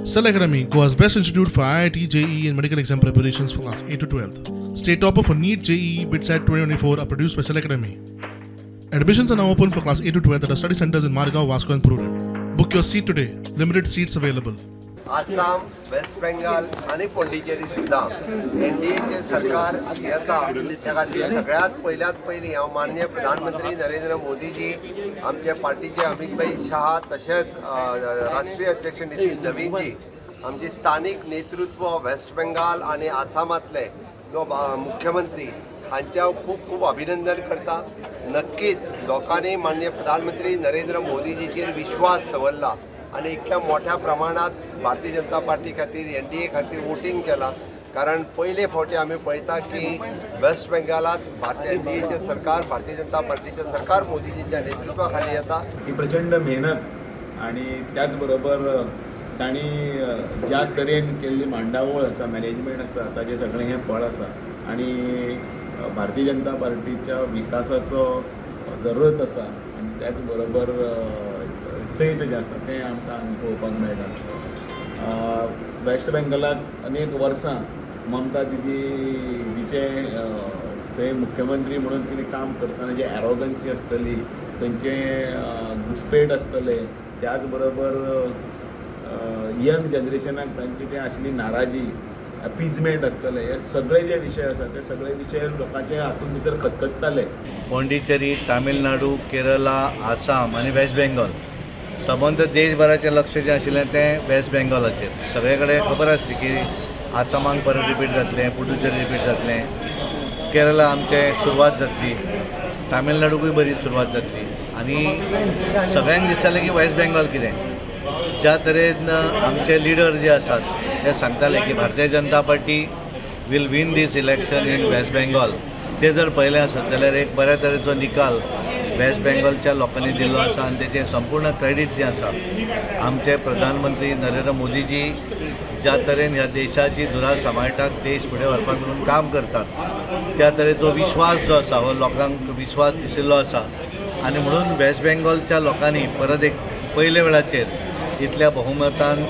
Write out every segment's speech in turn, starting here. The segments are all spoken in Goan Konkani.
Cell Academy, Goa's best institute for IIT, JEE, and medical exam preparations for class 8 to 12. State topper for NEET, JEE, BITSAT 2024 are produced by Cell Academy. Admissions are now open for class 8 to 12 at our study centers in Margao, Vasco, and Prudent. Book your seat today. Limited seats available. Assam, waste Bengal आनी पोंडिचेरी सुद्दां एनडीएचें सरकार येता. त्या खातीर सगळ्यांत पयल्यात पयलीं हांव माननीय प्रधानमंत्री नरेंद्र मोदीजी, आमचे पार्टीचे अमित भाई शहा, तशेंच राष्ट्रीय अध्यक्ष नितीन नवीनजी, आमची स्थानीक नेतृत्व, वेस्ट बेंगाल आनी आसामांतले जो मुख्यमंत्री हांचे हांव खूब खूब अभिनंदन करता. नक्कीच लोकांनी माननीय प्रधानमंत्री नरेंद्र मोदीजीचेर विश्वास दवरला आनी इतक्या मोठ्या प्रमाणात भारतीय जनता पार्टी खातीर, एनडीए खातीर वोटींग केलां, कारण पयले फावटी आमी पळयता की वेस्ट बेंगालात भारतीय एनडीएचें सरकार, भारतीय जनता पार्टीचें सरकार मोदीजीच्या नेतृत्वा खाली येता. ही प्रचंड मेहनत आणि त्याच बरोबर तांणी ज्या तरेन केल्ली मांडावळ आसा, मॅनेजमेंट आसा, ताजें सगळें हें फळ आसा. आणि भारतीय जनता पार्टीच्या विकासाचो जो रथ आसा आनी त्याच बरोबर चैत जें आसा तें आमकां हांगा पळोवपाक मेळटा. वेस्ट बेंगलाक अनेक वर्सां ममता दिदी जिचें थंय मुख्यमंत्री म्हणून तिणें काम करतना जे एरोगन्सी आसतली, थंयचें घुसपेट आसतलें, त्याच बरोबर यंग जनरेशनाक तांची तें आशिल्ली नाराजी, अपिजमेंट आसतलें, हे सगळे जे विशय आसा ते सगळे विशय लोकांचे हातूंत भितर खतखत्ताले. पॉंडिचेरी, तामिळनाडू, केरला, आसाम आनी वेस्ट बेंगॉल, सबंद देशभराचें लक्ष जें आशिल्लें तें वेस्ट बेंगॉलाचेर. सगळे कडेन खबर आसली की आसामाक परत रिपीट जातलें, पुडुचेरी रिपीट जातलें, केरला आमचें सुरवात जातली, तामिळनाडूकूय बरी सुरवात जातली आनी सगळ्यांक दिसतालें की वेस्ट बेंगॉल कितें. ज्या तरेन आमचे लिडर जे आसात ते सांगताले की Bharatiya Janata Party will win this election in West Bengal, ते जर पळयलें आसत जाल्यार एक बऱ्या तरेचो निकाल वेस्ट बेंगॉलच्या लोकांनी दिल्लो आसा आनी तेचें संपूर्ण क्रेडीट जें आसा, आमचे प्रधानमंत्री नरेंद्र मोदीजी ज्या तरेन ह्या देशाची धुरा सांबाळटात, देश फुडें व्हरपाक म्हणून काम करतात, त्या तरेचो विश्वास जो आसा हो लोकांक विश्वास दिशिल्लो आसा. आनी म्हणून वेस्ट बेंगॉलच्या लोकांनी परत एक पयल्या वेळाचेर इतल्या बहुमतान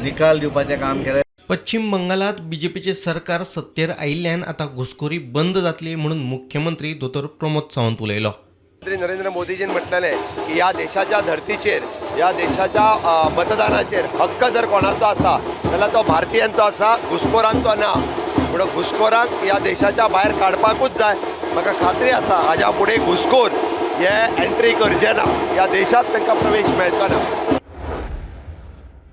निकाल दिवपाचें काम केलें. पश्चिम बंगालात बीजेपीचे सरकार सत्तेर आयिल्ल्यान आतां घुसखोरी बंद जातली म्हणून मुख्यमंत्री दोतोर प्रमोद सावंत उलयलो. मंत्री नरेंद्र मोदीजीन म्हटलेलें की ह्या देशाच्या धर्तीचेर, ह्या देशाच्या मतदानाचेर हक्क जर कोणाचो आसा जाल्यार तो भारतीयांचो आसा, घुसखोरांचो ना. म्हणून घुसखोरांक ह्या देशाच्या भायर काडपाकूच जाय. म्हाका खात्री आसा, हाज्या फुडें घुसखोर हे एंट्री करचे ना, ह्या देशांत तांकां प्रवेश मेळचो ना.